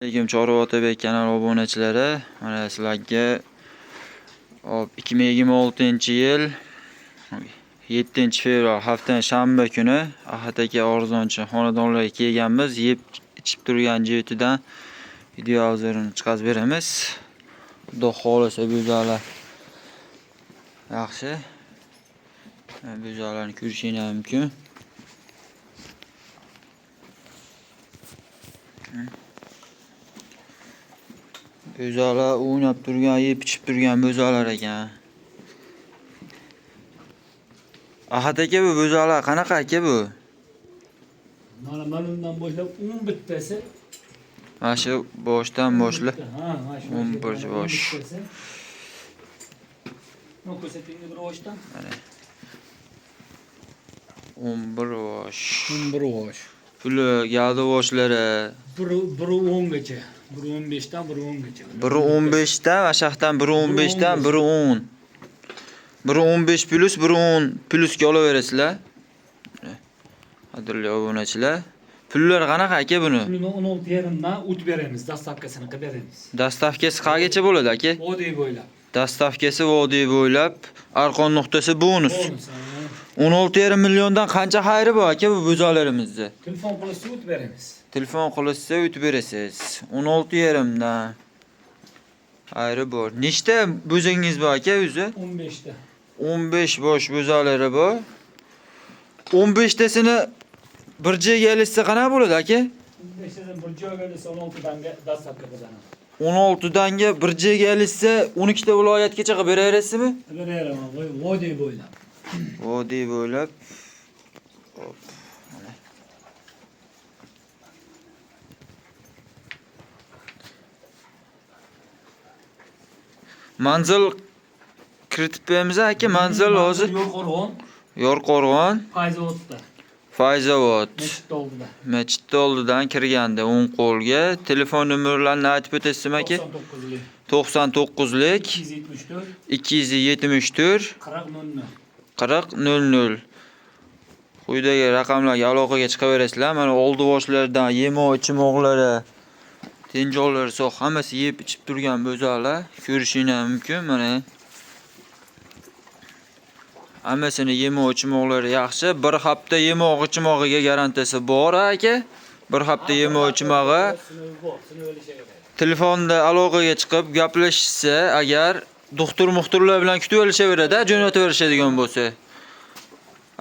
Alaykum Chorva Otabek kanali obunachilari. Mana sizlarga hop 2026-yil 7-fevral haftaning shanba kuni Ahad aka arzonchi xonadonlarga kelganmiz. Yeb ichib turgan jihatidan video obzorini chiqarib beramiz. Xudo xohlasa bo'zaqlar yaxshi. Bo'zaqlarni ko'rishingiz mumkin. Bo'zaqlar o'ynab turgan, yeb ichib turgan bo'zaqlar ekan. Ahad aka, bu bo'zaqlar qanaqa aka bu? Mana bundan boshlab 10 bittasi. Mana shu boshdan boshlab Ha, mana shu 11 bosh. Ne ko'rsating bir boshdan? Mana 11 bosh. 11 bosh. Puli galdi boshlari 1 10 gacha. 1 15 dan 1 10 gacha. 1.15 dan va shahdan 1.15 dan 1.10. 1.15 plus 1.10 plusga olaverasizlar. Qadrli obunachilar. Pullar qanaqa aka buni? Pulini 16,5 dan o't beramiz, dastavkasini qilib beramiz. Dastavkasi qayergacha bo'ladi aka? Vodiy bo'ylab. Dastavkasi vodiy bo'ylab, arqon nuqtasi bonus. Bonus. Ha. 16,5 milliondan qancha xayri bor aka bu bo'zalarimizda? Telefon qilsa o't beramiz. Telefon qilishsa o'tib berasiz. 16,5 dan xayri bor. Nechta bo'zangiz bor aka o'zi? 15 ta. 15 bosh bo'zalari bor. 15 tasini bir joyga ilishsa qanaqa bo'ladi aka? 15 tadan bir joyga ilsa 16 danga dastavka qilaman. 16 danga bir joyga ilishsa 12 ta viloyatgacha qilib beraverasizmi? Beraman, vodiy bo'ylab. Vodiy bo'ylab. Hop. Mana. Manzil kiritib qo'yamiz aka, manzil hozir Yo'lqo'rg'on, Yorqo'rg'on, Fayzovodda, Fayzobod. masjid oldida. Masjid oldidan kirganda o'ng qo'lga telefon nomerlarini aytib o'tasizmi aka? 99lik, 99lik 274, 274 40 00. 40 00. Quyidagi raqamlarga aloqaga chiqaverasizlar. Mana oldi boshlardan yemoq ichimoqlari, tenjollari so'q hammasi yeb ichib turgan bo'zaqlar ko'rishingiz mumkin. Mana hammasini yemoq ichimoqlari yaxshi. Bir hafta yemoq ichimog'iga garantiyasi bor aka. Bir hafta yemoq ichimog'i. Telefonda aloqaga chiqib gaplashishsa, agar doktor muxtorlar bilan kutib olishaveradi, jo'natib berishadigan bo'lsa.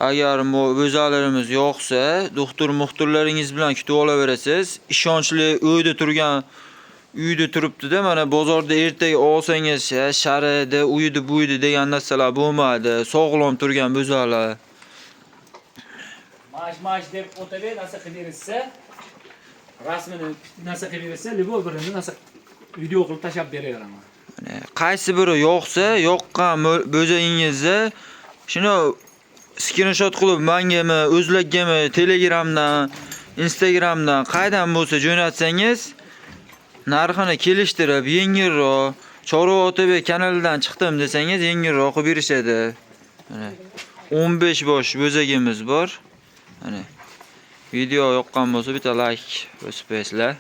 Agar bo'zaqlarimiz yo'qsa, doktor muxtorlaringiz bilan kutib olaverasiz. Ishonchli uyda turgan, uyda turibdi-da, mana bozorda ertaga olsangiz, sharidi, uydi, buydi degan narsalar bo'lmaydi. Sog'lom turgan bo'zaqlar. Mash deb Otabek narsa qilib bersa, rasmini narsa qilib bersa, любой birini narsa video qilib tashlab beraveraman. Mana qaysi biri yo'qsa, yoqqan bo'zangizni shuni screenshot qilib mengami, o'zlargami, Telegramdan, Instagramdan qaydan bo'lsa jo'natsangiz, narxini kelishtirib, yengilroq Chorva Otabek kanalidan chiqdim desangiz, yengilroq qilib berishadi. Mana 15 bosh bo'zagimiz bor. Mana video yoqqan bo'lsa bitta like bosib qo'yasizlar.